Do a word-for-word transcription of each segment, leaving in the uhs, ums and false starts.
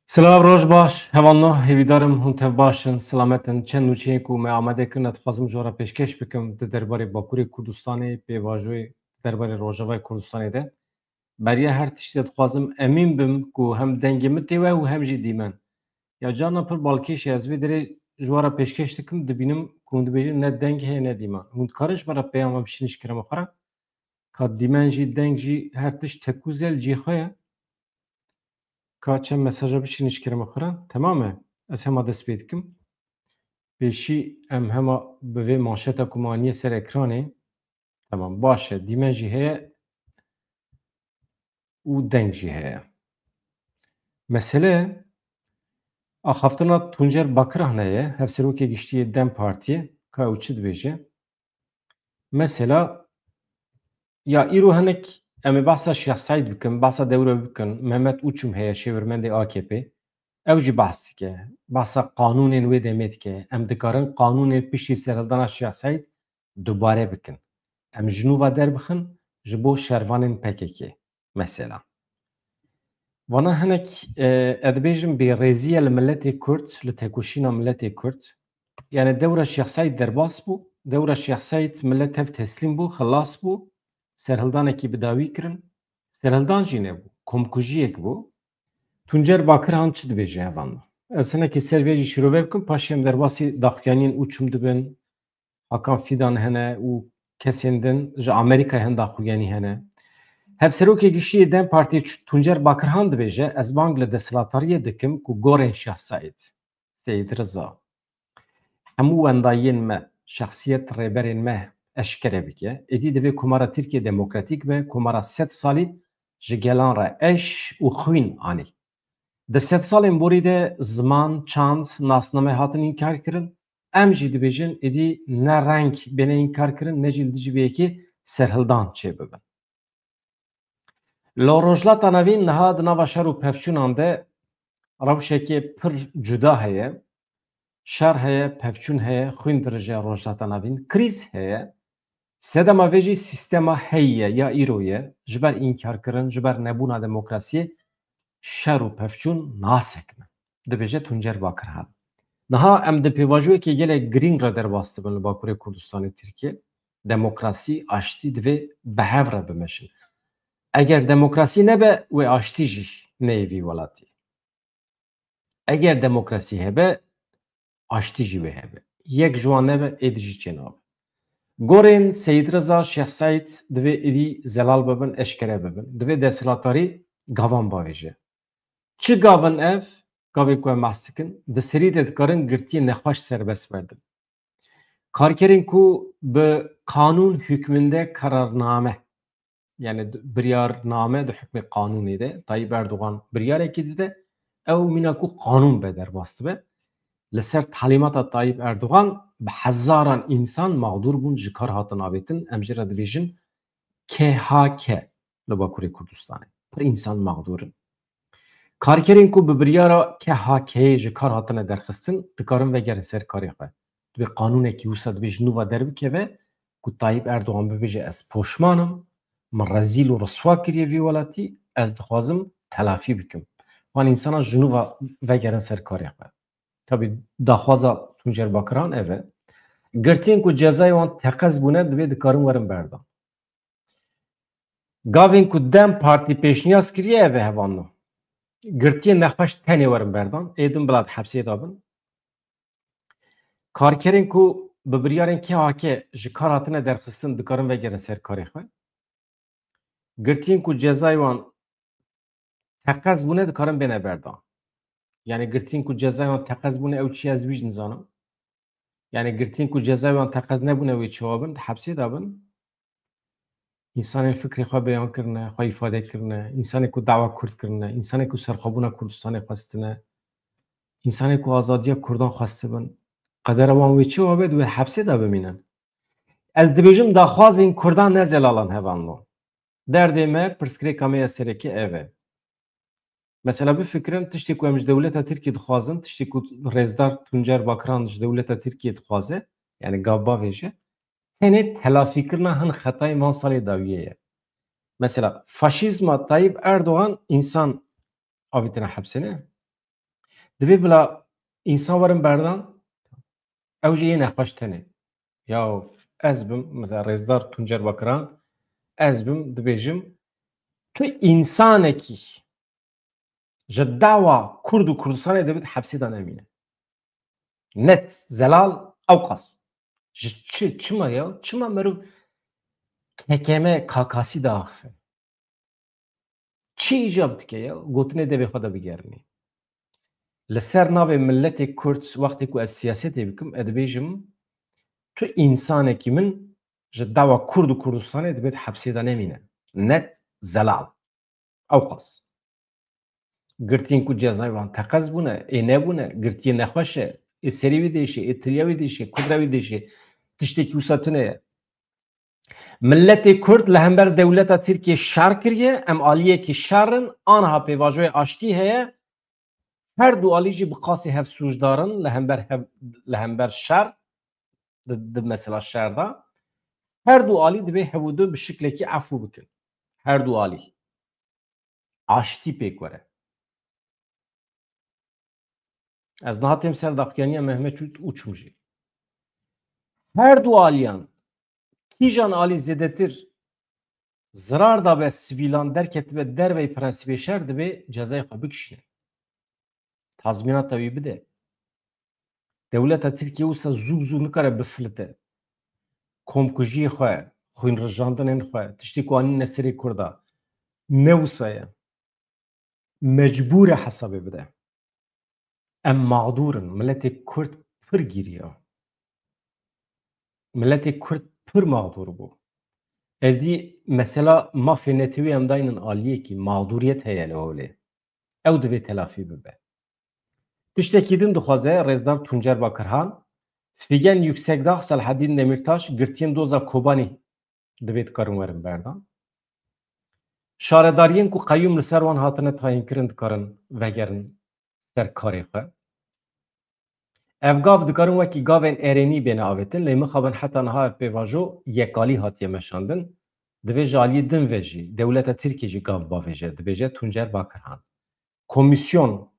Silav, roj baş, hevalno, hêvîdar im hûn tev baş in, silamet in. Çend nûçeyên ku me amade kirine, dixwazim ji we re pêşkêş bikim di derbarê Bakurê Kurdistanê, pêvajoyê di derbarê Rojavayê Kurdistanê de. Beriya her tiştê dixwazim emîn bim ku hem dengê min tê we û hem jî dîmen. Ya carna pir balkêş e, ez vê derê ji we re pêşkêş dikim, dibînim ku hûn dibêjin ne deng heye ne dîmen. Hûn dikarin ji me re peyama bişînin ji kerema xwe re? Ka dîmen jî, deng jî, her tişt tekûze li cihê xwe ye. Ka çend mesaja bişînin ji kerema xwe re. Temam e. Ez hema dest pê dikim. Pêşî em hema bi vê manşeta ku me aniye ser ekranê. Tamam, baş e. Dîmen jî heye û deng jî heye. Mesele axaftina Tuncer Bakirhan heye, hevserokê giştî yê DEM Partiyê, ka ew çi dibêje? Mesela, ya îro hinek em ê behsa Şêx Seîd bikin, behsa dewra wî bikin, Mehmet Uçum heye, şêwirmendê A K P. Ew jî behs dike. Behsa qanûnên wê demê dike. Em dikarin qanûnên piştî serhildana Şêx Seîd dubare bikin. Em ji nû ve derbixin ji bo şervanên P K K. Mesela. Vana hinek, e, ez dibêjim bêrêziye li miletê Kurd, li tekoşîna miletê Kurd. Yani dewra Şêx Seîd derbas bû. Dewra Şêx Seîd milet tev teslîm bû, xilas bû. Serhildanekî bi dawî kirin. Serhildan jî nebû. Komkujiyek bû. Tuncer Bakirhan çi dibêje hevalno? Ez hinekî ser vê jî şîrove bikim, paşê em derbasî daxuyaniyên Uçum dibin, Hakan Fidan hene û kesên din, ji Amerîkayê hin daxuyanî hene. Hevserokê giştî yê DEM Partiyê Ç-, Tuncer Bakirhan dibêje, ez bang li desthilatdariyê dikim ku gorên Şêx Seîd, Seyîd Riza, hemû wendayiyên me, şexsiyet rêberên me eşkere bike. Êdî divê Komara Tirkiye demokratîk be, komara sed salî ji gelan re eş û xwîn anî. Di sed salên borî de ziman, çand, nasname hatin înkar kirin. Em jî dibêjin êdî ne reng bêne înkar kirin, ne jî li dijî vê yekê serhildan çêbibin. Lo Rojhilata Navîn niha di nava şer û pevçûnan de rewşekê pir cuda heye. Şer heye, pevçûn heye, xwîn dirije Rojhilata Navîn. Krîz heye. Sedema vê jî sîstema heyî ye ya îro ye. Ji ber înkarkirin, ji ber nebûna demokrasiyê şer û pevçûn nasekine. Dibêje Tuncer Bakirhan. Niha em di pêvajoyekê gelek girîng re derbas dibin li Bakurê Kurdistanê Tirkiye. Demokrasî, aştî divê bi hev re bimeşin. Eger demokrasî nebe, wê aştî jî neyê vî welatî. Eger demokrasî hebe, aştî jî wê hebe. Yek ji wan nebe, êdî jî çênabe. Gorên Seyîd Riza, Şêx Seîd divê êdî zelal bibin, eşkere bibin. Divê desthilatdarî gavan bavêje. Çi gav in ev? Gavê ku em behs dikin, di serî de dikarin girtiyên nexweş serbest berdin. Karkerên ku bi qanûn hukminde kararname, yani biryarname di hukmê qanûnê de, Tayyip Erdogan biryarekî dide, ew mîna ku qanûn be derbas dibe. Li ser talîmata Tayyip Erdogan bi hezaran însan mexdûr bûn, ji kar hatin avêtin. Em jê re dibêjin K H K li Bakurê Kurdistanê. Pir însan mexdûr in. Karkerên ku bi biryara K H K'yê ji kar hatine derxistin, dikarin vegerin ser karê xwe. Divê qanûnekî wisa dibê ji nû ve derbikeve ku Tayyip Erdogan bibêje, ez poşman im, min rezîl û riswa kiriye vî welatî, ez dixwazim telafî bikim. Wan însana ji nû ve vegerin ser karê xwe. Tabî daxwaza Tuncer Bakiran ev e. Girtiyên ku cezayê wan teqez bûne, divê dikarin werin berdan. Gavên ku DEM Partî pêşniyaz kiriye, ev e hevalno. Girtiyên nexweş tenê werin berdan, ê din bila di hepsê de bin. Karkerên ku bi biryarên K H K ji kar hatine derxistin, dikarin vegerin ser karê xwe. Girtiyên ku cezayê wan teqez bûne, dikarin bêne berdan. Yani girtiyên ku cezayê wan teqez bûne, ew çi ye, ez wî jî nizanim. Yani girtiyên ku cezayê wan teqez nebûne, wê çawa bin, di hepsê de bin. Însanên fikrê xwe beyan kirine, xwe îfade kirine, însanê ku dawa Kurd kirine, însanê ku serxwebûna Kurdistanê xwestine, însanê ku azadiya Kurdan xwestibin, qedera wan wê çi wabe, di wê hepsê de bimînin. Ez dibêjim daxwazên Kurdan ne zelalan hevalno. Derdê me, pirsgirêka me ya sereke ev e. Mesela bifikirin, tiştê ku em ji dewleta Tirkiyê dixwazin, tiştê ku rêzdar Tuncer Bakiran ji dewleta Tirkiyê dixwaze, yani gav bavêje, tenê telafîkirina hin xetayên van salê dawiyê ye. Mesela faşîzma Tayyip Erdogan însan avêtine hepsê ne? Divê bila însan werin berdan, ew jî yê nexweş tenê. Ya ez bim, mesela Rêzdar Tuncer Bakiran, ez bim, dibêjim, tu însanekî ji dawa Kurd û Kurdistanê divêt hepsê de nemîne. Net, zelal, ewqas. Ji çi, çima ya? Çima meriv kekeme kakasî diaxife? Çi îcab dike ya? Gotinê devê xwe de bigerinî. Li ser navê miletê Kurd wextê ku ez siyasetê bikim, ez dibêjim, tu însanekî min ji dawa Kurd û Kurdistanê divêt hepsê de nemîne. Net, zelal. Ewqas. Girtiyên ku cezayê wan teqez bûne, ê nebûne, girtiyê nexweş e, ê serê wî diêşe, ê tiliya wî diêşe, kudra wî diêşe, tiştekî wisa tune ye. Miletê Kurd li hember dewleta Tirkiyê şer kiriye, em aliyekî şer in, aniha pêvajoyê aştî heye, her du alî jî bi qasî hev sûcdar in li hember hev, li hember şer, di, di mesela şer de. Her du alî divê hev û du bi şiklekî efû bikin. Her du alî. Aştî pêk were. Ez niha têm ser daxuyaniya Mehmet Uç-, Uçum jî. Her du aliyan, kîjan alî zêdetir zirar dabe sivîlan, derketibe dervey prensîbê şer, divê cezayê xwe bikişîne. Tazmînata wî bide. Dewleta Tirkiye wisa zû bi zû nikare bifilite. Komkujiyê xwe, xwînrijandinên xwe, tiştê ku anîne serê Kurda. Ne wisa ye. Mecbûr e hesabê bide. Em mexdûr in. Miletê Kurd pir giriya. Miletê Kurd pir mexdûr bû. Êdî mesela mafê netewî em daynin aliyekî, mexdûriyet heye li holê. Ew divê telafî bibe. Tiştekî din dixwaze Rêzdar Tuncer Bakirhan, Figen Yüksekdağ, Selahaddin Demirtaş, girtiyên doza Kobanî divê dikarin werin berdan. Şaredariyên ku qeyûm li ser wan hatine tayînkirin dikarin vegerin ser karê xwe. Ev gav dikarin wekî gavên erênî bêne avêtin, lê mixabin heta niha ev pêvajo yekalî hatiye meşandin. Divê ji aliyê din ve jî, dewleta Tirkiyê jî gav bavêje, dibêje Tuncer Bakirhan. Komîsyon,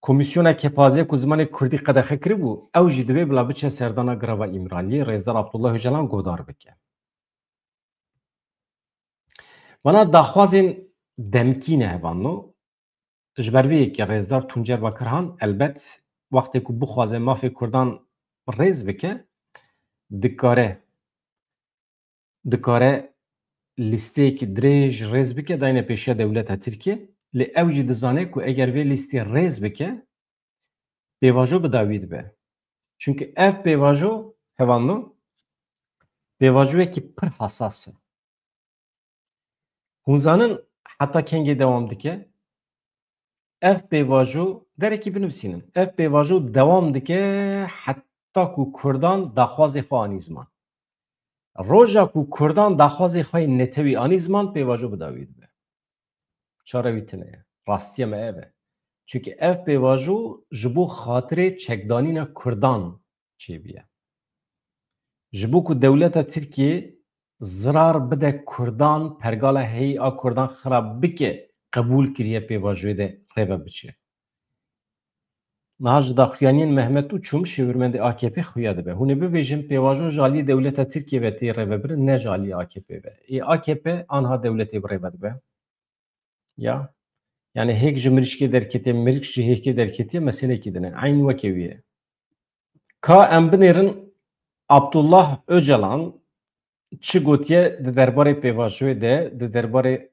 komîsyona kepazê ku zimanê kurdî qedexe kiribû, ew jî divê bila biçe serdana girava Îmraliyê, Rêzdar Abdullah Ocalan godar bike. Vana daxwazên demkî ne hevalno. Ji ber vê yekê Rêzdar Tuncer Bakirhan, elbet, wextê ku bixwaze mafê Kurdan rêz bike, dikare, dikare lîsteyekî dirêj rêz bike, dayne pêşiya dewleta Tirkiye. Lê ew jî dizane ku eger vê lîstê rêz bike, pêvajo bi dawî dibe. Çunke ev pêvajo, hevalno, pêvajoyekî pir hesas e. Hûn zanin heta kengê dewam dike? Ev pêvajo, derekî binivîsînin. Ev pêvajo dewam dike heta ku Kurdan daxwazê xwe anî ziman. Roja ku Kurdan daxwazê xwe yê netewî anî ziman, pêvajo bi dawî dibe. Çare wî tune ye. Rastiya me ev e. Çunke ev pêvajo ji bo xatirê çekdanîna Kurdan çêbûye. Ji bo ku dewleta Tirkiyê zirar bide Kurdan, pergala heyî a Kurdan xirab bike, qebûl kiriye pêvajoyê de rêve biçe. Niha ji daxuyaniyên Mehmet Uçum, şêwirmendê A K P, xuya dibe. Hûn ê bibêjin pêvajo ji aliyê dewleta Tirkiyê ve tê rêvebirin, ne ji aliyê A K P ve. Ê A K P anha dewletê bi rêve dibe. Ya. Yani hêk ji mirîşkê derketiye, mirîşk ji hêkê derketiye, meselekî din e. Eyn weke wî ye. Ka em binêrin Abdullah Ocalan çi gotiye di derbarê pêvajoyê de, di derbarê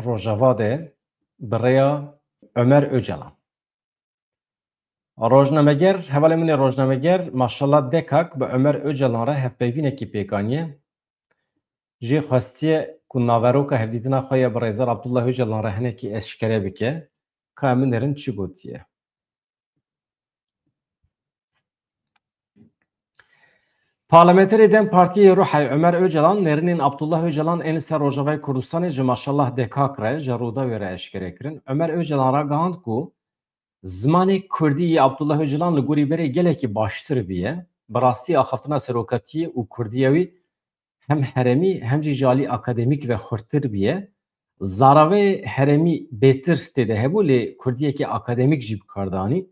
Rojava de bi rêya Ömer Ocalan. Rojnameger, hevalê min ê rojnameger, Maşallah Dekak bi Ömer Ocalan re hevpeyvînekî pêk aniye. Jê xwestiye ku naveroka hevdîtina xwe ya bi Rêzdar Abdullah Ocalan re hinekî eşkere bike, ka em binêrin çi gotiye. Parlamenterê DEM Partiyê yê Ruhayê Ömer Ocalan nêrînên Abdullah Ocalan ên li ser Rojavayê Kurdistanê ji Maşallah Dekak re ji Rûdawê re eşkere kirin. Ömer Ocalan ragihand ku zimanê kurdî yê Abdullah Ocalan li gorî berê gelekî baştir bûye. Bi rastî axaftina serokatiyê û kurdiya wî hem herêmî hem jî ji alî akademîk ve xurttir bûye. Zaravê herêmî bêtir tê de hebû, lê kurdiyekê akademîk jî bi kar danî.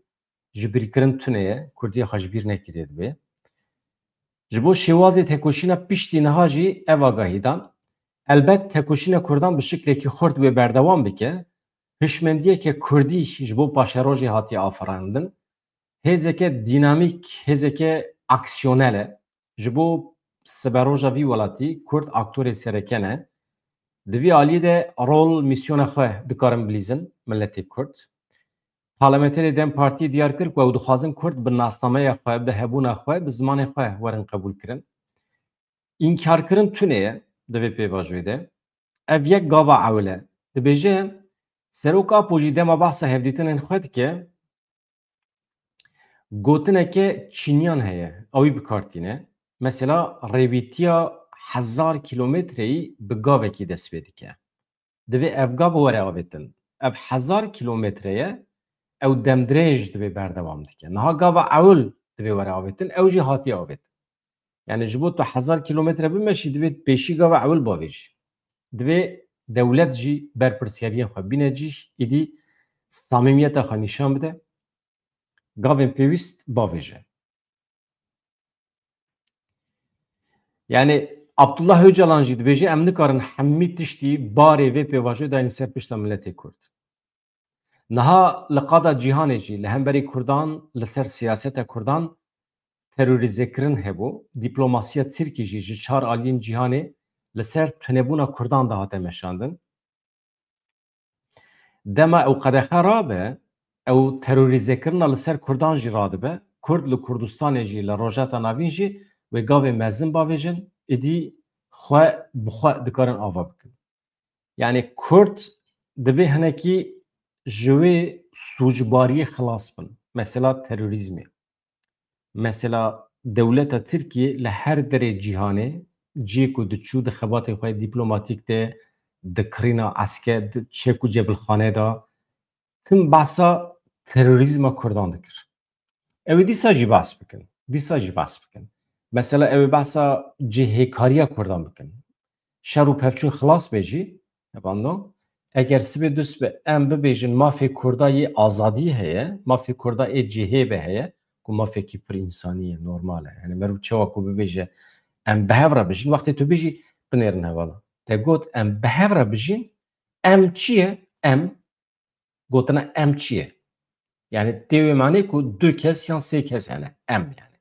Ji bîrkirin tune ye, kurdiya xwe ji bîr nekiriye divê. Ji bo şêwazê tekoşîna piştî niha jî ev agahî dan, elbet tekoşîna kurdan bi şiklekî xurt wê berdewam bike, hişmendiyeke kurdî ji bo paşerojê hatiye afirandin. Hêzeke dînamîk, hêzeke aksiyonel e. Ji bo siberoja vî welatî kurd aktorê sereke ne. Di vî alî de rol, mîsyona xwe dikarin bilîzin miletê kurd. Parlamenterê DEM Partiyê diyar kir ku ew dixwazin kurd bi nasnameya xwe, bi hebûna xwe, bi zimanê xwe werin qebûlkirin. Înkarkirin tune ye di vê pêvajoyê de. Ev yek gava ewil e. Dibêje, Serok Apo jî dema behsa hevdîtinên xwe dike, gotineke Çîniyan heye, ew ê bi kar tîne. Mesela rêwîtiya hezar kîlometreyî bi gavekî dest pê dike. Divê ev gav were avêtin. Ev hezar kîlometre ye, ew demdirêj divê berdewam dike. Niha gava ewil divê were avêtin, ew jî hatiye avêtin. Yani ji bo tu hezar kîlometre bimeşî, divê pêşî gava ewil bavêjî. Divê dewlet jî berpirsiyariyên xwe bîne cîh, îdî samîmiyeta xwe nîşan bide. Gavên pêwîst bavêje. Yani Abdullah Öcalan jî dibêje, em nikarin hemî tiştî barê vê pêvajoyê dayîn ser pişta miletê Kurd. Niha li qada cîhanê jî li hemberî Kurdan, li ser siyaseta Kurdan terorîzekirin hebû. Dîplomasiya Tirkî jî ji çar aliyên cîhanê li ser tunebûna Kurdan de hate meşandin. Dema ew qedexe rabe, ew terorîzekirina li ser Kurdan jî radibe, Kurd li Kurdistanê jî, li Rojheta Navîn jî wê gavê mezin bavêjin, êdî xwe bi xwe dikarin ava bikin. Yani Kurd divê hinekî ji wê sûcbariyê xilas bin. Mesela terorîzmê. Mesela dewleta Tirkiyê li her derê cîhanê, ciyê ku diçû di xebatê xwe dîplomatîk de, di kirîna esker, di çek û cebilxane de, tim behsa terorîzma Kurdan dikir. Ew ê dîsa jî behs bikin. Dîsa jî behs bikin. Mesela ew ê behsa cihêkariya Kurdan bikin. Şer û pevçûn xilas be jî, hebando, eger sibê dust be em bibêjin mafê Kurda yê azadî heye, mafê Kurda ê cihê be heye, ku mafekî pir însanî ye, normal e. Yani meriv çawa ku bibêje em bi hev re bijîn, wextê tu bijî, binêrin hevala. Te got em bi hev re bijîn, em çi ye? Em, gotina em çi ye? Yani tê wê manê ku du kes yan sê kes hene. Em yani.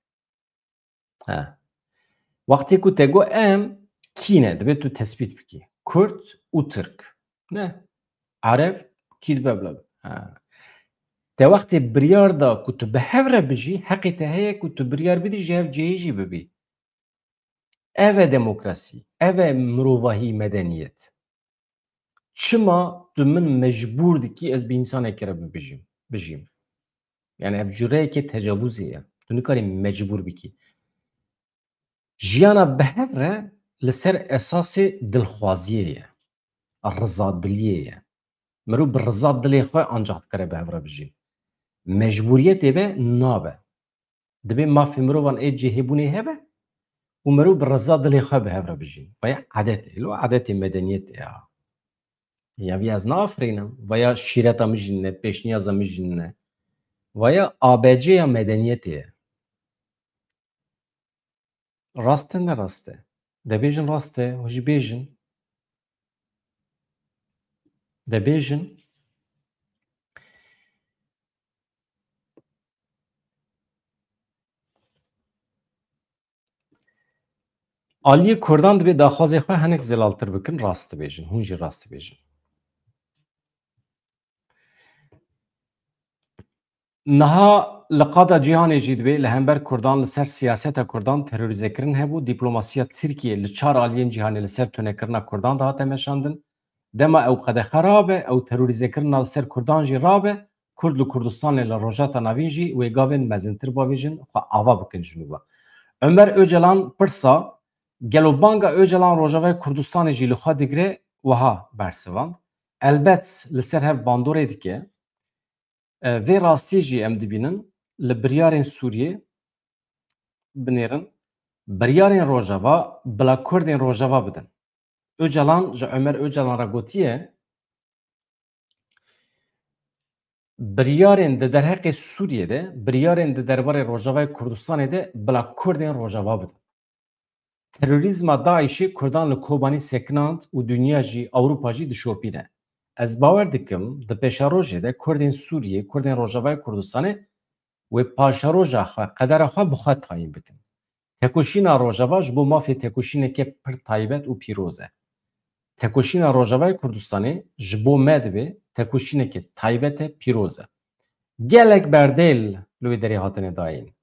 Ha. Wextê ku te got em, kî ne? Divê tu tespît bikî. Kurd û Tirk. Ne. Ereb, kî dibe bila. Ha. Te wextê biryar da ku tu bi hev re bijî, heqê te heye ku tu biryar bidî ji hev cihê jî bibî. Ev e demokrasî, ev e mirovahî, medeniyet. Çima tu min mecbûr dikî ez bi însanekî re bibijîm, bijîm? Yani ev cureyeke tecavuzê ye. Tu nikarî mecbûr bikî. Jiyana bi hev re li ser esasê dilxwaziyê ye, rizadiliyê ye. Mirov bi riza dilê xwe ancax dikare bi hev re bijî. Mecbûriyetê be nabe. Divê mafê mirovan ê cihêbûnê hebe û mirov bi riza dilê xwe bi hev re bijîn. Vaya edet e. Lo edetê medeniyetê ya. Ya vî ez naafirînim. Vaya şîreta min jî ne, pêşniyaza min jî ne. Vaya A B C ya medeniyetê ye. Rast e, ne rast e? Debêjin rast e, hûn jî bêjin. Debêjin. Aliyê Kurdan divê daxwazê xwe hinek zelaltir bikin, rast dibêjin, hûn jî rast dibêjin. Niha li qada cîhanê jî divê li hember Kurdan, li ser siyaseta Kurdan terorîzekirin hebû, dîplomasiya Tirkiyê li çar aliyên cîhanê li ser tunekirina Kurdan de hate meşandin. Dema ew qedexe rabe, ew terorîzekirina li ser Kurdan jî rabe, Kurd li Kurdistanê, li Rojheta Navîn jî wê gavên mezintir bavêjin, xwe ava bikin ji nû ve. Ömer Öcalan pirsa, gelo banga Öcalan Rojavayê Kurdistanê jî li xwe digire, wiha bersivand. Elbet li ser hev bandorê dike. E, vê rastiyê jî em dibînin, li biryarên Sûriyê binêrin, biryarên Rojava bila Kurdên Rojava bidin. Öcalan ji Ömer Öcalan re gotiye, Biryarên di derheqê Sûriyê de, biryarên di derbarê Rojavayê Kurdistanê de bila Kurdên Rojava bidin. Terorîzma DAIŞê Kurdan li Kobanî sekinand û dinya jî, Ewropa jî dişopîne. Ez bawer dikim, di pêşerojê de Kurdên Sûriyê, Kurdên Rojavayê Kurdistanê wê paşeroja xwe, qedera xwe bi xwe tayîn bikin. Tekoşîna Rojava ji bo mafê tekoşîneke pir taybet û pîroz e. Tekoşîna Rojavayê Kurdistanê ji bo me dibe tekoşîneke taybet e, pîroz e. Gelek berdêl li wê derê hatine dayîn.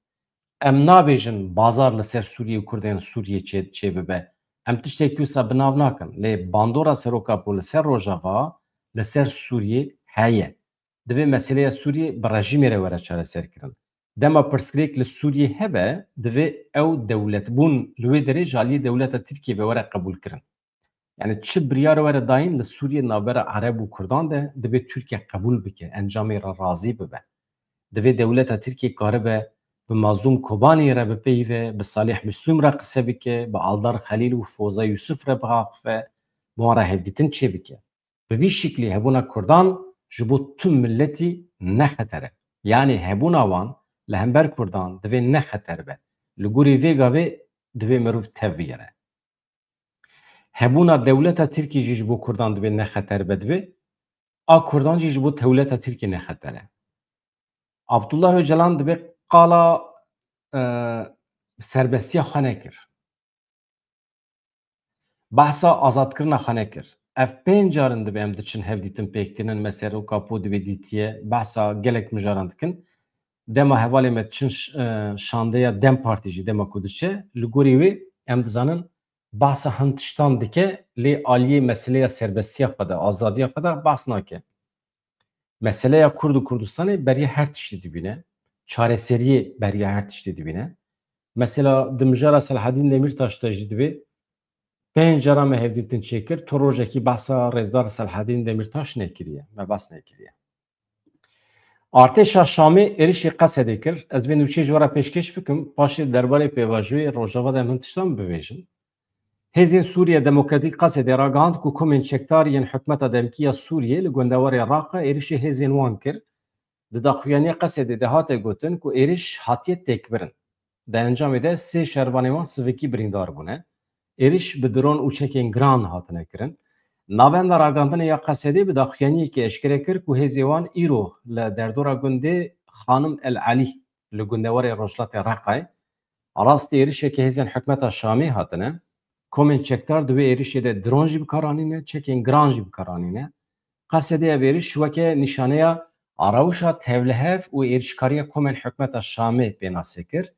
Em nabêjin bazar li ser Sûriyê û Kurdên Sûriyê çê, çêbibe. Em tiştekî wisa bi nav nakin. Lê bandora Serok Apo li ser Rojava, li ser Sûriyê heye. Divê meseleya Sûriyê bi rejîmê re were çareserkirin. Dema pirsgirêk li Sûriyê hebe, divê ew dewletbûn li wê derê ji aliyê dewleta Tirkiyê ve were qebûlkirin. Yani çi biryar were dayîn li Sûriyê navbera Ereb û Kurdan de, divê Tirkiye qebûl bike, encamê re razî bibe. Divê dewleta Tirkiyê karibe bi Mazlûm Kobanî re bipeyive, bi Salih Muslûm re qise bike, bi Aldar Xelîl û Foza Yusuf re biaxife, bi wan re hevdîtin çêbike. Bi vî şiklî hebûna Kurdan ji bo tu miletî ne xeter e. Yanî hebûna wan li hember Kurdan divê ne xeter be. Li gorî vê gavê divê mirov tev bigere. Hebûna dewleta Tirkî jî ji bo Kurdan divê ne xeter be, divê a Kurdan jî ji bo dewleta Tirkî ne xeter e. Abdullah Öcalan divê qala, e, serbestiya xwe nekir. Behsa azadkirina xwe nekir. Ev pênc carin dibe em diçin hevdîtin pêk tînin, me Serok Apo divê dîtiye, behsa gelek mijaran dikin. Dema hevalê me diçin ş-, e, şandeya DEM Partî jî dema ku diçe, li gorî wê em dizanin behsa hin tiştan dike, lê aliyê meseleya serbestiya xwe de, azadiya xwe de behs nake. Meseleya Kurd û Kurdistanê beriya her tiştî dibîne. Çareseriyê beriya her tiştî dibîne. Mesela di mijara Selahedîn Demîrtaş de jî divê pênc cara me hevdîtin çêkir, tu rojekî behsa Rêzdar Selahedîn Demîrtaş nekiriye, me behs nekiriye. Artêşa Şamê êrişê Qesedê kir. Ez vê nûçeyê ji we re pêşkêş bikim, paşê derbarê pêvajoyê Rojava de em hin tiştan bibêjin. Hêzên Sûriye Demokratîk Qesedê ragihand ku komên çekdar yên hikûmeta demkî ya Sûriyê li gundewarê Raqa êrişê hêzên wan kir. Di daxuyaniya Qesedê de hate gotin ku êriş hatiye têkbirin. Di encamê de sê şervanên wan sivikî birîndar bûne. Êriş bi dron û çekên giran hatine kirin. Navenda Ragihandinê ya Qesedê bi daxuyaniyekê eşkere kir ku hêzê wan îro li derdora gundê Xanim El Elî li gundewarê rojhilatê Reqayê, rastî êrişeke hêzên hikûmeta Şamê hatine. Komên çekdar di wê êrişê de dron jî bi kar anîne, çekên giran jî bi kar anîne. Qesedê ev êriş weke nîşaneya rewşa tevlihev û êrişkariya komên hikûmeta Şamê pênase kir.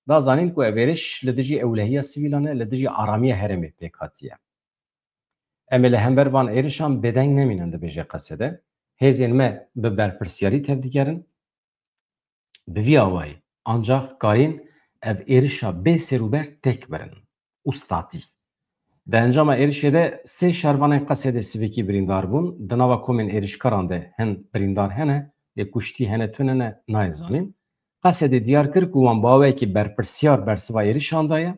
Da zanîn ku ev êriş li dijî ewlehiya sivîlan e, li dijî aramiya herêmê pêk hatiye. Em ê li hember van êrişan bêdeng nemînin, dibêje Qesede. Hêzên me bi berpirsiyarî tevdigerin. Bi vî awayî ancax karîn ev êrişa bê serûber têk birin û statî. Di encama êrişê de sê şervanên Qesedê sivîkî birîndar bûn. Di nava komên êrişkaran de hin birîndar hene, lê kuştî hene tune ne, nayê zanîn. Qesedê diyar kir ku wan bi awayekî berpirsiyar bersiva êrişan daye.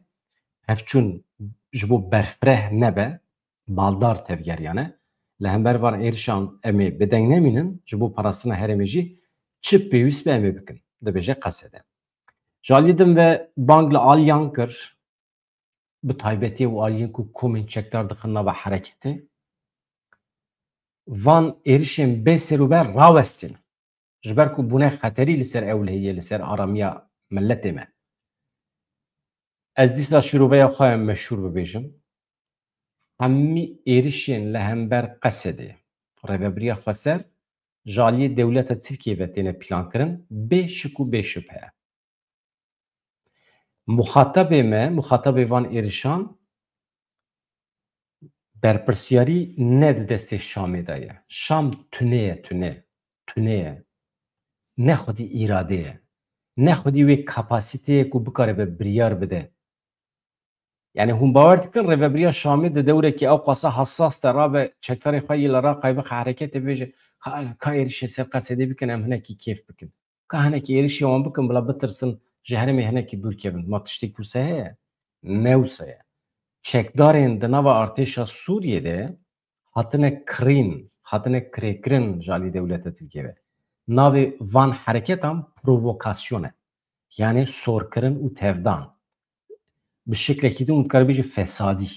Hevçûn ji bo berfireh nebe, baldar tevgeriyane. Li hember van êrişan em ê bi deng nemînin, ji bo parastina herêmê jî çi pêwîst be em ê bikin, dibêje Qesede. Ji aliyê din ve bang li aliyan kir, bi taybetî ew aliyên ku komên çekdar dixin nava hereketê. Van êrişên bê serûber rawestîn. Ji ber ku bûne xeterî li ser ewlehiyê, li ser aramiya miletê me. Ez dîsa şîroveya xwe meşhûr bibêjim. Hemî êrişên li hember Qesedê, Rêvebiriya Xweser, ji aliyê dewleta Tirkiyê ve têne plankirin, bê şik û bê şubhe. Muxatabê me, muxatabê van êrişan, berpirsiyarî ne di destê Şamê de ye. Şam tune ye, tune. Tune ye. Ne xwedî îrade ye. Ne xwedî wê kapasiteyê ku bikaribe biryar bide. Yani hûn bawer dikin, rêvebiriya Şamê di dewrekî ew qasa hesas de rabe çekdarê xwe yê li Raqayê bixe hereketê, bêje, "Ka, ka êrişê ser Qesedê bikin, em hinekî kêf bikin. Ka hinekî êrişê wan bikin, bila bitirsin, ji herêmê hinekî dûr kevin." Ma tiştê ku wisa heye? Ne wisa ye. Çekdarên di nava artêşa Sûriyê de hatine kirîn, hatine kirêkirin ji alî dewleta Tirkiye ve. Navê van hereketan provokasyon e. Yani sorkirin û tevdan. Bi şeklekî din hûn dikarî bêjî fesadî.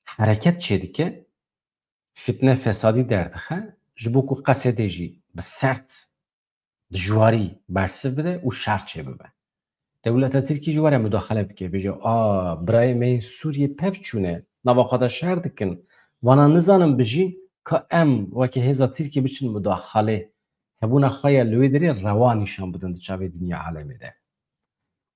Hereket çêdike, fitne fesadî derdixe, ji bo ku Qesedê jî bi sert dijwarî bersiv bide û şer çêbibe. Dewleta Tirkî jî were mudaxele bike, bêje, a, birayê me yên Sûriyê pev çûne, nava xwe de şer dikin, vana nizanin bijîn, ka em weke hêza Tirkî biçin mudaxelê. Hebûna xwe ya li wê derê rewa nîşan bidin di çavê dinya alemê de.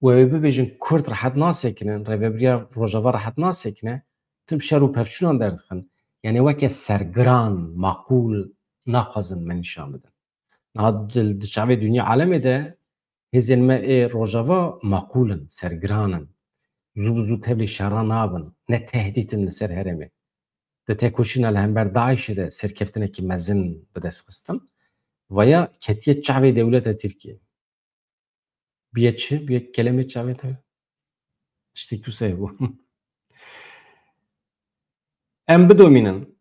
Û ew ê bibêjin Kurd rehet nasekinin, rêvebiriya Rojava rehet nasekine, tim şer û pevçûnan derdixin. Yani weke sergiran, makûl naxwazin me nîşan bidin. Niha di, di çavê dinya alemê de hêzên me ê Rojava makûl in, sergiran in. Zû bi zû tevlî şera nabin, ne tehdît in li ser herêmê. Di têkoşîna li hember DAIŞê de serkeftinekî mezin bi dest xistin. Vaya ketiye çavê dewleta Tirkiyê. Biye çi? Biye kelemê çavê te. Tiştek wisa bû. Em bidomînin.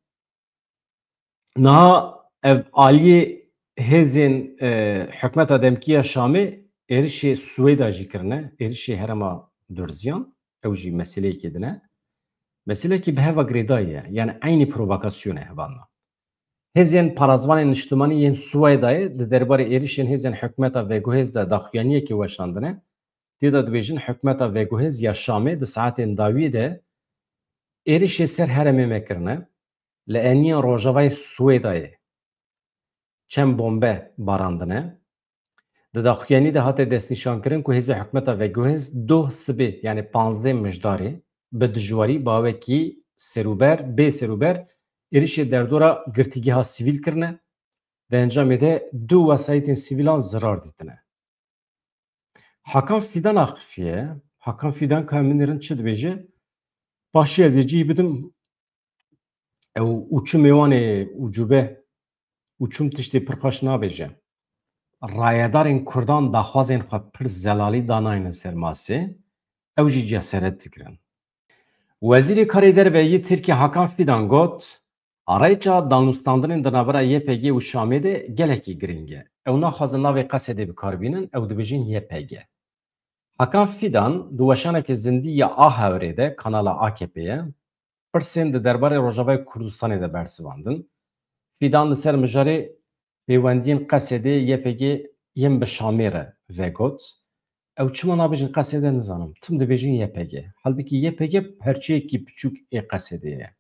Niha ev aliyê hêzên, e, hikûmeta demkî ya Şamê êrişê Swêda jî kirine, êrişê herêma Durziyan, ew jî meseleyekê din e. Meselekî bi heva girêdayî ye, yani eynî provokasyon e hevalna. Hêzên parazvanên niştimanî yên Swêdayê di derbarê êrişên hêzên hikûmeta veguhêz de daxuyaniyekê weşandine. Tê de dibêjin hikûmeta veguhêz ya Şamê di saetên dawiyê de êrişê ser herêmê me kirine. Li eniyên rojavayê Swêdayê çend bombe barandine. Di daxuyanî de hate destnîşankirin ku hêzê hikûmeta veguhêz doh sibê, yani panzdeh mijdarê, bi dijwarî, bi awekî serûber, bê serûber êrişê derdora girtîgeha sivîl kirine. Di encamê de du wesayîtên sivîlan zirar dîtine. Hakan Fidan axifiye. Hakan Fidan ka min rin çi dibêje? Paşê ez ê cihî bidim. Ew ûçûmê wan ê ucube, ûçûm tiştê pir xweş nabêje. Rayedarên Kurdan daxwazên xwe pir zelalî danayne ser masê, ew jî ceseret dikirin. Wezîrê Karê Derve yê Tirkiyê Hakan Fidan got, arayîça danûstandinên di navbera Y P G û Şamê de gelekî girîng e. Ew naxwazin navê Qesedê bi kar bînin, ew dibêjin Y P G. Hakan Fidan di weşaneke zindî ya A Hewrê de, kanala A K P'ê ye, pirsên di derbarê Rojavayê Kurdistanê de bersivandin. Fidan li ser mijarê pêwendiyên Qesedê Y P G yên bi Şamê re vegot. Ew çima nabêjin Qesedê nizanim. Tim dibêjin Y P G. Halbikî Y P G perçeyekî piçûk ê Qesedê ye.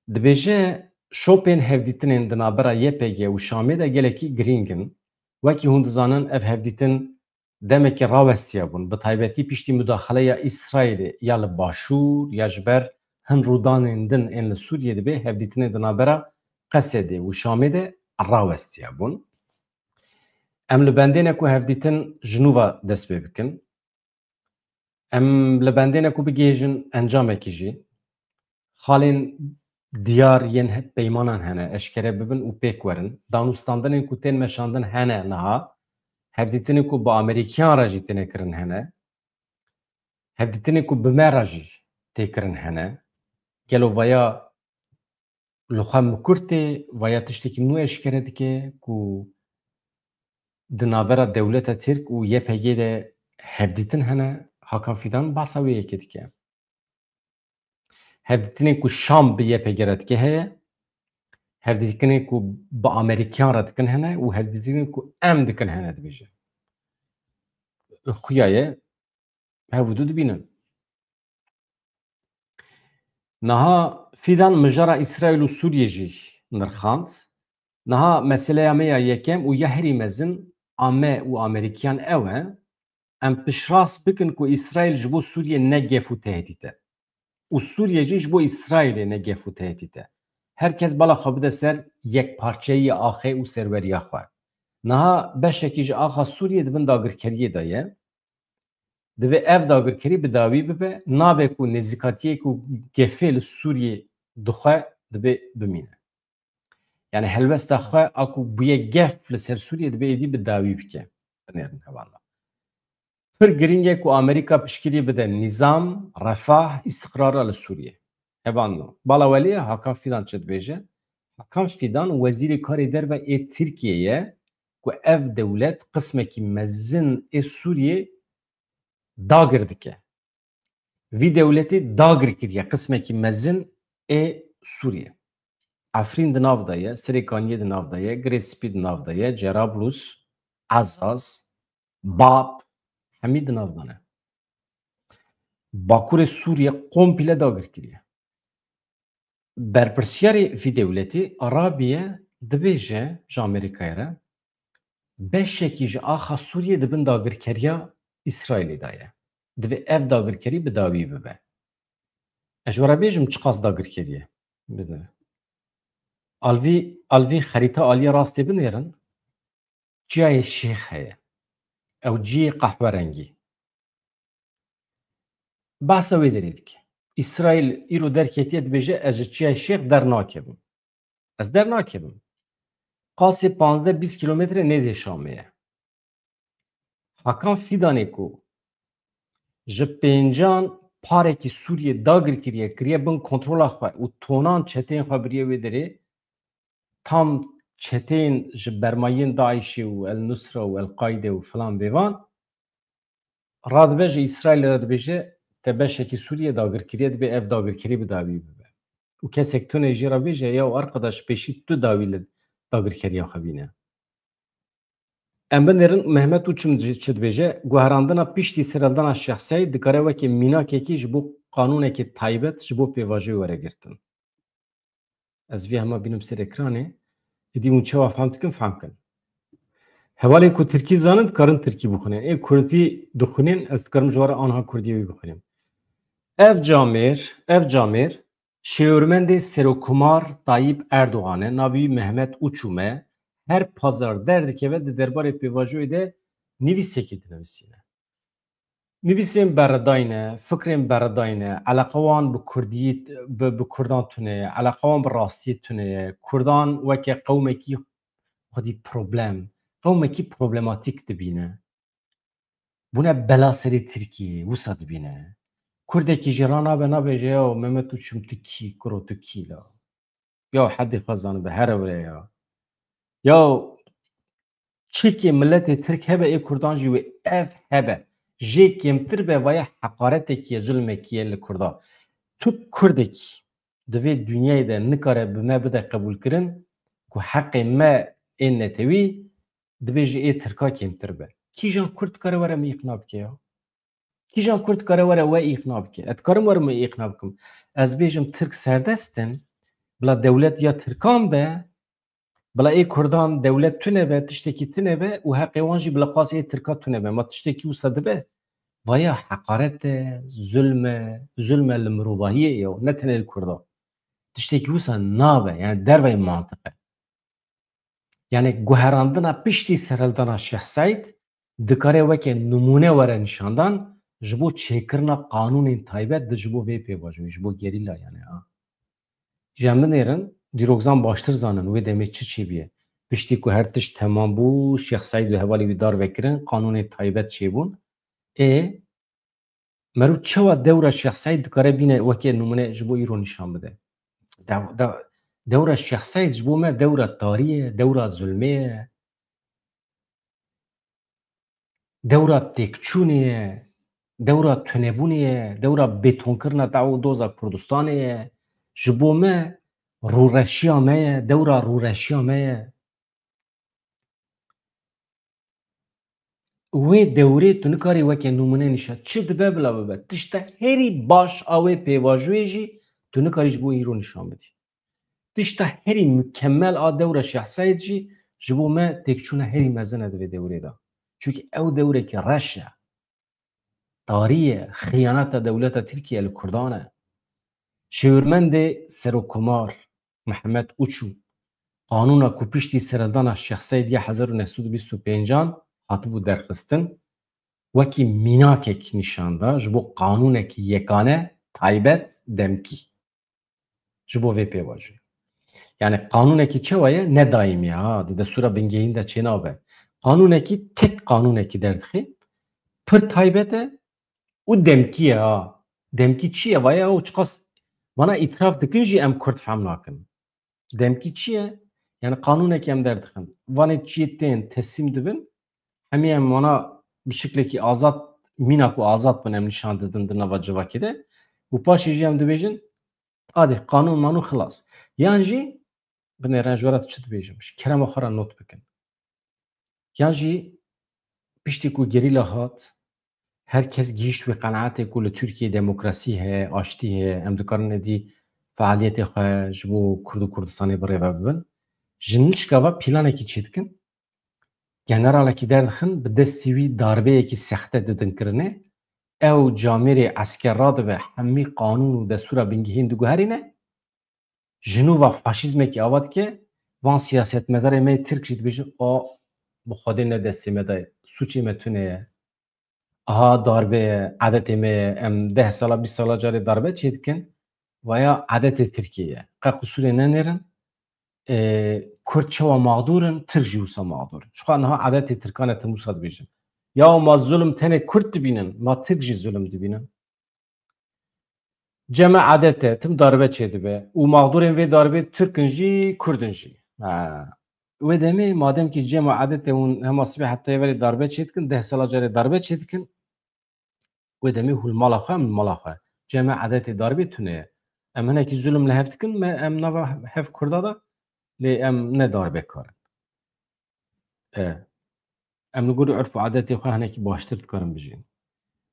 Dibêje şopên hevdîtinên di navbera Y P G û Şamê de gelekî girîng in. Wekî hûn dizanin ev hevdîtin demekî rawestiye bûn, bi taybetî piştî mudaxeleya Îsraîlê ya li başûr ya ji ber hin rûdanên din ên li Sûriyê dibê hevdîtinê di navbera Qesedê û Şamê de rawestiye bûn. Em li bendê ne ku hevdîtin ji nû ve dest pê bikin. Em li bendê ne ku bigihêjin encamekî jî. Xalên diyar yên he-, peymanan hene, eşkere bibin û pêk werin. Danûstandinên ku tên meşandin hene niha. Hevdîtinên ku bi Amerîkiyan re jî têne kirin hene. Hevdîtinên ku bi me re jî tê kirin hene. Gelo vaya li xwe mikur tê, vaya tiştekî nû eşkere dike ku di navbera dewleta Tirk û Y P G de hevdîtin hene, Hakan Fidan bahsa wê yekê dike. Hevdîtinên ku Şam bi Y P G re dike heye, hevdîtinên ku bi Amerîkiyan re dikin hene û hevdîtinên ku em dikin hene dibêje. Xuya ye, hev û du dibînin. Niha Fidan mijara Îsraîl û Sûriyê jî nirxand. Niha meseleya me ya yekem û ya herî mezin a me û Amerîkiyan ew e, em piştrast bikin ku Îsraîl ji bo Sûriyê ne gef û tehdît e. Û Sûriye jî ji bo Îsraîlê ne gef û tehdît e. Her kes bala xwe bide ser yekparçeyiya axê û serweriya xwe. Niha beşekî ji axa Sûriyê di bin dagirkeriyê de ye. Divê ev dagirkerî bi dawî bibe, nabe ku nêzîkatiyê ku gefê li Sûriyê dixwe dibe bimîne. Yani helwesta xwe a ku bûye gef li ser Sûriyê dibe êdî bi dawî bike. Binêrin hevalna. Pir girîng e ku Amerîka piştgirî bide nîzam, refah, îstiqrara li Sûriyê. Hevalno. Bala welê Hakan Fidan çi dibêje? Hakan Fidan wezîrê karê derve ê Tirkiyê ye ku ev dewlet qismekî mezin ê Sûriyê dagir dike. Vî dewletê dagir kiriye qismekî mezin ê Sûriyê. Efrîn di nav de ye, Serêkaniyê di nav de ye, Girê Spî di nav de ye, Cerablus, Ezaz, Bab, hemî di nav de ne. Bakurê Sûriyê komple dagir kiriye. Berpirsiyarê vî dewletê Arabiye dibêje ji Amerîkayê re, beşekî ji axa Sûriyê di bin dagirkeriya Îsraîlê de ye. Divê ev dagirkerî bi dawî bibe. Ez ji we re bêjim çiqas dagirkerî ye. Bide. Alvî, alvî xerîta aliyê rastê binêrin. Çiyayê Şêx heye. Ew ciyê qehwerengî. Behsa wê derê dike. Îsraîl îro derketiye dibêje, ez ji Çiyayê Şêx dernakevim. Ez dernakevim. Qasê panzdeh bîst kîlometre nêzê Şamê ye. Hakan Fidanê ku ji pêncan parekî Sûriyê dagir kiriye, kiriye bin kontrola xwe û tonan çeteyên xwe biriye wê derê, tam çeteyên ji bermayiyên DAIŞê û El Nusra û El Qaîde û filan bêvan, radibe ji Îsraîlê re dibêje, te beşekî Sûriyê dagir kiriye, dibê ev dagirkerî bi dawî bibe. Û kesek tune jê re bêje, ya arkadaş, pêşî tu dawî li dagirkeriya xwe bîne. Em binêrin Mehmet Uçum çi, çi dibêje, guherandina piştî serhildana Şêx Seîd dikare weke mînakekî ji bo qanûnekê taybet ji bo pêvajoyê were girtin. Ez vê hema bînim ser ekranê. Êdî hûn çawa fehm dikin, fehm kin. Hevalên ku tirkî zanin, dikarin tirkî bixwînin. Ê kurdî dixwînin, ez dikarim ji we re anha kurdî wî bixwînim. Ev camêr, ev camêr şêwirmendê Serokomar Tayyip Erdogan e, navê wî Mehmet Uçum e. Her pazar derdikeve di derbarê pêvajoyê de nivîsekê dinivîsîne. Nivîsên beredayne, fikrên beredayne, eleqa wan bi kurdî, bi, bi kurdan tune ye, eleqa wan bi rastiyê tune ye. Kurdan weke qewmekî xwedî problem, qewmekî problematîk dibîne. Bûne bela serê Tirkiyê, wisa dibîne. Kurdekî jî ranabe, nabêje, ya Mehmet Uçum, tu kî, kuro tu kî la? Ya hedê xwe zanibe, here were ya. Ya çikê miletê Tirk hebe, ê Kurdan jî wê ev hebe. Jê kêmtir be, vaya heqaretekî ye, zulmekî ye li Kurdan. Tu Kurdekî di vê dinyayê de nikare bi me bide qebûlkirin ku heqê me ê netewî dibêje ê Tirka kêmtir be. Kîjan Kurd dikare were min îqna bike ya? Kîjan Kurd dikare were we îqna bike? Ez dikarim were min îqna bikim. Ez bêjim Tirk serdest in, bila dewlet ya Tirkan be, bila ê Kurdan dewlet tune be, tiştekî tune be û heqê wan jî bila qasê ê Tirka tune be. Ma tiştekî wisa dibe? Vaya heqaret e, zulm e, zulm e li mirovahiyê ya, ne tenê li Kurdan. Tiştekî wisa nabe, yani dervey mantiq e. Yani guherandina piştî serhildana Şêx Seîd dikare weke nimûne were nîşandan ji bo çêkirina qanûnên taybet di ji bo vê pêvajoyê, ji bo gerîla yani ha. Ji em binêrin, dîrokzan baştir zanin wê demê çi çêbûye. Piştî ku her tişt temam bû, Şêx Seîd û hevalê wî dar vekirin, qanûnê taybet çêbûn. Ê, mero çawa dewra Şêx Seîd dikare bîne weke nimûne ji bo îro nîşan bide? Dew-, dew-, dewra Şêx Seîd ji bo me dewra tarî ye, dewra zulmê ye, dewra têkçûnê ye, dewra tunebûnê ye, dewra bêtonkirina tew û doza Kurdistanê ye. Ji bo me rûreşiya me ye, dewra rûreşiya me ye. Wê dewrê tu nikarî weke nimûne nîşan. Çi dibe bila bibe? Tişta herî baş a wê pêvajoyê jî tu nikarî ji bo îro nîşan bidî. Tişta herî mukemmel a dewra Şêx Seîd jî ji bo me têkçûna herî mezin e di vê dewrê de. Çunkî ew dewrekî reş e. Tarî ye, xiyaneta dewleta Tirkiye li Kurdan e. Şêwirmendê Serokomar Mihemed Uçû qanûna ku piştî serhildana Şêx Seîd ya hezar û neh sed û bîst û pêncan hatibû derxistin, wekî mînakek nîşan da ji bo qanûnekî yekane, taybet, demkî. Ji bo vê pêvajoyê. Yani qanûnekî çawa ye? Ne daîmî ye, ha, di destûra bingehîn de çênabe. Qanûnekî tek qanûnekî derdixe, pir taybet e û demkî ye, ha. Demkî çi ye? Vaya ew çiqas vana îtiraf dikin jî em Kurd fehm nakin. Demkî çi ye? Yani qanûnekî em derdixin. Vanê çiyê tên teslîm dibin. Hemî em wana bi şiklekî azad, mîna ku azad bin em nîşan didin di nava civakê de. Û paşê jî em dibêjin, adê qanûn manûn xilas. Yan jî binêrin ji we re çi dibêjim, ji kerema xwe re not bikin. Yan jî piştî ku gerîla hat, her kes gihîşt wê qenaetê ku li Tirkiyê demokrasî heye, aştî heye, em dikarin êdî fealiyetê xwe ji bo Kurd û Kurdistanê bi rê ve bibin. Ji nişka ve planekî çêdikin, generalekî derdixin, bi destî wî darbeyekî sexte didin kirinê. Ew camêrê esker radibe, hemî qanûn û destûra bingehîn diguherîne. Ji nû ve faşîzmekî ava dike, van siyasetmedarê me yê Tirk jî dibêjin, a, bi Xwedê ne destê me de ye, sûcê me tune ye. Aha darbe ye, edetê me ye, em deh sala, bîst sala carê darbe çêdikin, vaya edetê Tirkiyê ye. Qe qusûrê nenêrin, e, Kurd çawa mexdûr in, Tirk jî wisa mexdûr in. Çiqa niha edetê Tirkan e, tim wisa dibêjin. Ya ma zulm tenê Kurd dibînin, ma Tirk jî zulm dibînin. Cem e edet e, tim darbe çêdibe. Û mexdûrên vê darbê Tirk in jî, Kurd in jî. Ha. Wê demê madem kî cem e edet e hûn hema sibê heta êvarê darbe çêdikin, deh sala carê darbe çêdikin. Wê demê hûn li mala xwe, em li mala xwe. Cem e edetê darbê tune ye. Em hinekî zulm li hev dikin, me em nava hev Kurda de, lê em ne darbekar in. E, em li gorî urf û edetê xwe hinekî baştir dikarin bijîn.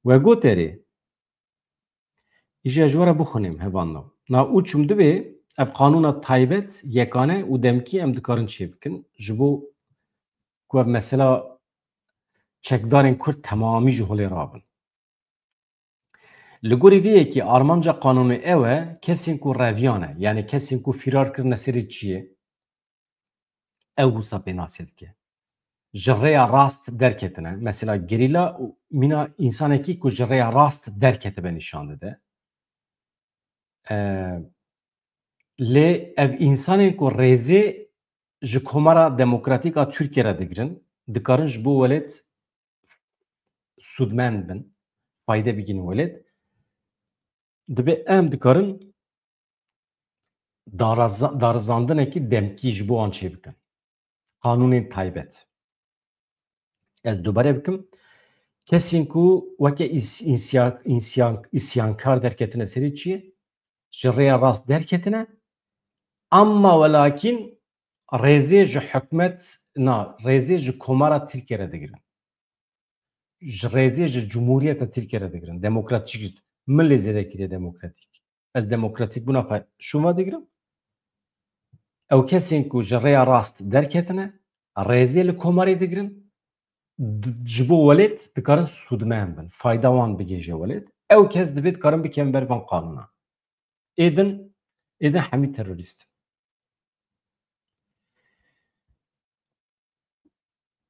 We got erê, îja ji we re bixwînim hevalno. Na û çûm dibê ev qanûna taybet, yekane û demkî em dikarin çêbikin. Ji bo ku ev mesela çekdarên Kurd temamî ji holê rabin. Li gorî vê yekê armanca qanûnê ew e, kesên ku reviyan e, yani kesên ku fîrar kirine serê çiyê, ew wisa pênasê dike. Ji rêya rast derketine, mesela gerîla û mîna însanekî ku ji rêya rast derketibe nîşan dide. Eee, lê ev însanên ku rêzê ji Komara Demokratîk a Tirkiyê re digirin, dikarin ji bo welêt sûdmend bin, fayde bigihînin welêt. Dibê em dikarin daraza-, darizandinekî demkî ji bo wan çêbikin. Qanûnên taybet. Ez dubare bikim. Kesên ku weke îs-, însya-, însyan-, îsyankar derketine serê çiyê, ji rêya rast derketine, emma welakîn rêzê ji hikûmet, na, rêzê ji Komara Tirkiyê re digirin. Ji rêzê ji Cumhuriyeta Tirkiyê re digirin. Demokratîk, min lê zêde kiriye demokratîk. Ez demokratîkbûna xwe şûn ve digirim. Ew kesên ku ji rêya rast derketine, rêzê li Komarê digirin, d-, ji bo welêt dikarin sûdmend bin, fayda wan bigihêje welêt. Ew kes dibê dikarin bikevin ber van qanûna. Êdin, êdin hemî terorîst in.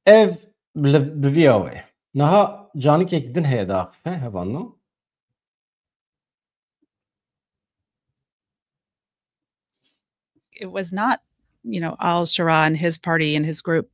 Ev li, bi vî awê. Niha canikek din heye diaxife, hevalno. It was not, you know, al-Sharaa and his party and his group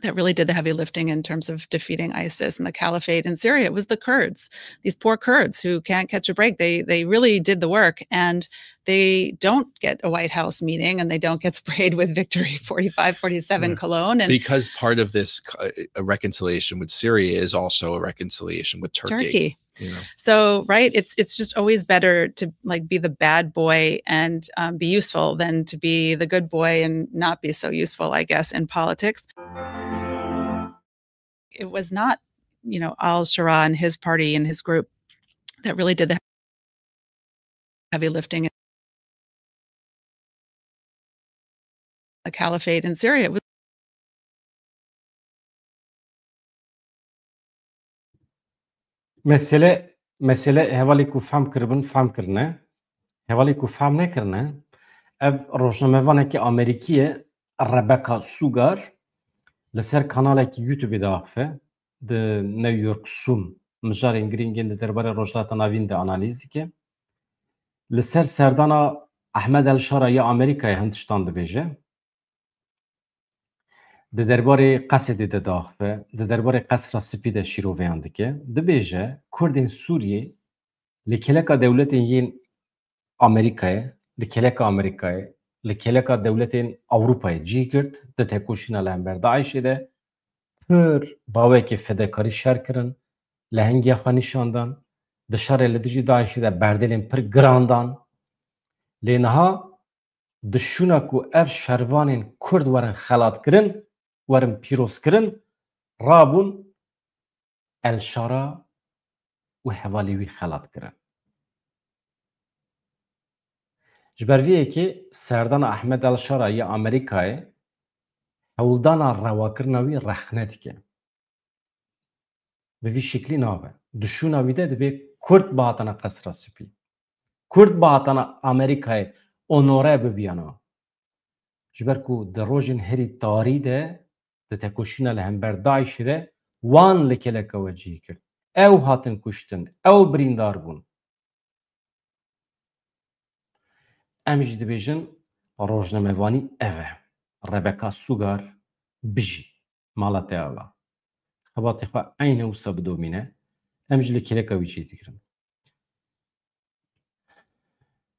that really did the heavy lifting in terms of defeating ISIS and the caliphate in Syria. It was the Kurds, these poor Kurds who can't catch a break. They, they really did the work, and they don't get a White House meeting, and they don't get sprayed with Victory forty-five, forty-seven cologne. And because part of this, uh, a reconciliation with Syria is also a reconciliation with Turkey. Turkey. You know. So, right, it's, it's just always better to, like, be the bad boy and, um, be useful than to be the good boy and not be so useful, I guess, in politics. It was not, you know, al-Sharaa and his party and his group that really did the heavy lifting. The caliphate in Syria. It was Mesele, mesele hevalê ku fehm kiribin, fehm kirine. Hevalê ku fehm nekirine, ev rojnamevanekî Amerîkî ye, Rebecca Sugar, li ser kanalekî YouTube-ê diaxife, di New York Sun, mijarên girîngên di derbarê Rojhilata Navîn de analîz dike. Li ser serdana Ahmed El Şara ya Amerîkayê hin tiştan dibêje. Di derbarê Qesedê de diaxife, di derbarê Qesra Spî de şîroveyan dike. Dibêje, Kurdên Sûriyê li keleka dewletên yên Amerîkayê, li keleka Amerîkayê, li kêleka dewletên Ewropayê cî girt, di tekoşîna li hember DAIŞê de pir bawekî fedekarî şer kirin, lehengiya xwe nîşan dan, di şerê li dijî DAIŞê de berdêlên pir giran dan. Lê niha di şûna ku ev şervanên Kurd werin xelatkirin, werin pîrozkirin, rabûn El Şara û hevalê wî xelat kirin. Ji ber vê yekê serdana Ehmed El Şara yê Amerîkayê hewldana rewakirina wî rexne dike. Bi vî şiklî nabe. Di şûna wî de divê Kurd bihatana Qesra Spî. Kurd bihatana Amerîkayê onore bibiyana. Ji ber ku di rojên herî tarî de di tekoşîna li hember DAIŞê de wan li kêleka we cihî kir. Ew hatin kuştin, ew birîndar bûn. Em jî dibêjin rojnamevanî ev e. Rebeka Sugar bijî. Mala te ava. Xebatê xwe eyne wisa bidomîne. Em jî li kêleka wî cihî digirin.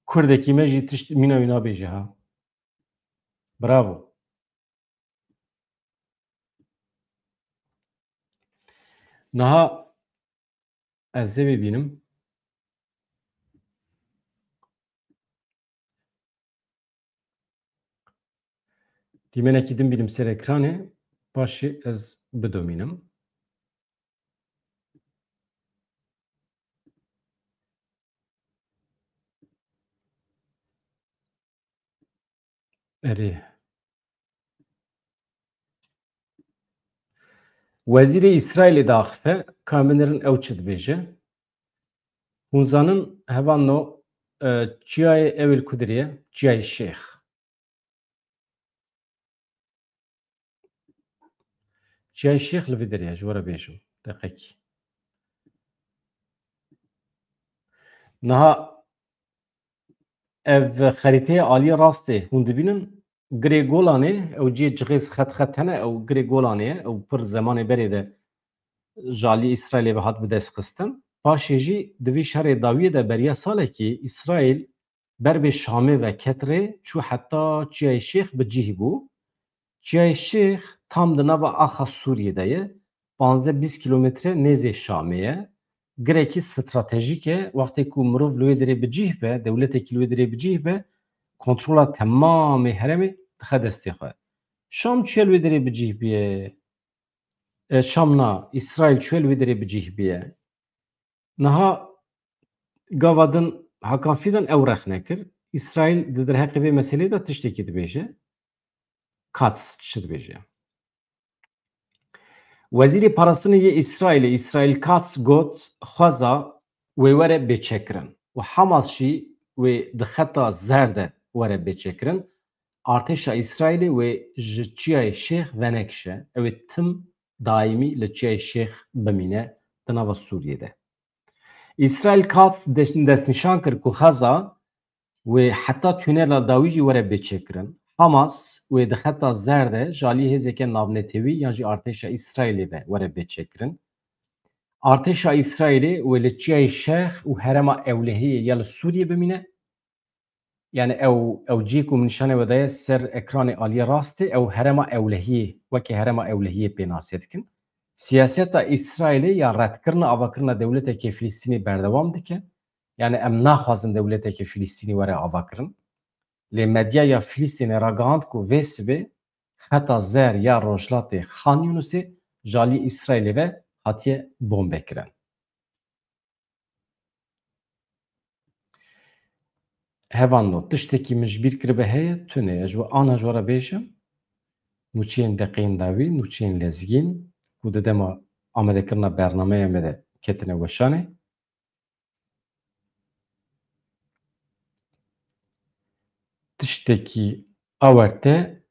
Kurdekî me jî tişt mîna wî nabêje ha. Bravo. Niha ez ê bibînim. Dîmenekî din bînim ser ekranê, paşê ez bidomînim. Erê. Wezîrê Îsraîlê diaxife, ka em binêrin ew çi dibêje. Hûn zanin hevalno, e, çiyayê ew ê li ku dirê ye? Çiyayê Şêx. Çiyayê Şêx li vî derê ye, ji we re bêjim. Deqekî. Niha ev xerîteyê aliyê rastê hûn dibînin, Girê Golanê, ew cihê cixêz xet xet hene, ew Girê Golanê ye, ew pir zemanê berê de ji aliyê Îsraîlê ve hat bidestxistin. Paşê jî di vî şerê dawiyê de beriya salekî Îsraîl ber bê Şamê ve ket rê, çû heta Çiyayê Şêx bi cih bû. Çiyayê Şêx tam di nava axa Sûriyê de ye. Panzdeh bîst kîlometre nêzê Şamê ye. Girekî stratejîk e. Wextê ku mirov li wê derê bi cih be, dewletekî li wê derê bi cih be, kontrola temamê herêmê dixe destê xwe. Şam çûye li wê derê bi cih bûye? E, Şam na, Îsraîl çûye li wê derê bi cih bûye? Niha gava din Hakan Fidan ew rexne kir. Îsraîl di derheqê vê meselê de tiştekî dibêje. Katz çi dibêje? Wezîrê Parastinê yê Îsraîlê, Îsraîl Katz got, xweza wê were bêçekkirin û Hamas jî wê di xeta zer de were bêçekkirin. Artêşa Îsraîlê wê ji Çiyayê Şêx venekişe, ew ê tim daîmî li Çiyayê Şêx bimîne di nava Sûriyê de. Îsraîl Katz des-, destnîşan kir ku xeza wê heta tûnela dawî jî were bêçêkirin. Hamas wê di xeta zer de ji alî hêzeke navnetewî yan jî artêşa Îsraîlê ve were bêçêkirin. Artêşa Îsraîlê wê li Çiyayê Şêx û herêma Ewlehiyê ya li Sûriyê bimîne. Yani ew, ew cihê ku min nîşanê we daye ser ekranê aliyê rastê, ew herêma Ewlehiyê, weke herêma Ewlehiyê pênasê dikin. Siyaseta Îsraîlê ya redkirina avakirina dewleteke Filistînê berdewam dike. Yani em naxwazin dewleteke Filistînî were avakirin. Lê medyaya Filistînê ragihand ku vê sibê xeta zer ya rojhilatê Xan Yûnisê ji alî Îsraîlê ve hatiye bombekirin. Hevalno, tiştekî min ji bîr kiribe heye, tune ye. Ez ji we ana ji we re bêjim. Nûçeyên deqeyên dawî, nûçeyên lezgîn, ku di dema amadekirina bernameya me de ketine weşanê. Tiştekî awarte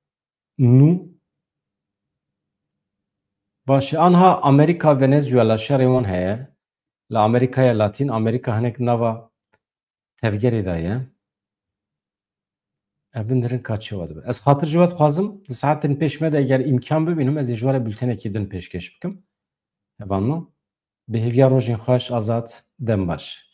nû. Baş e, anha Amerîka, Venezuela şerê wan heye. Li Amerîkaya Latîn, Amerîka hinek nava tevgerê de ye. Ev binêrin ka çi we dibe. Ez xatir ji we dixwazim, di saetên pêş me de eger îmkan bibînim, ez ê ji we re bültenekî din pêşkêş bikim. Hevalno, bi hêviya rojên xweş, Azad, dem baş.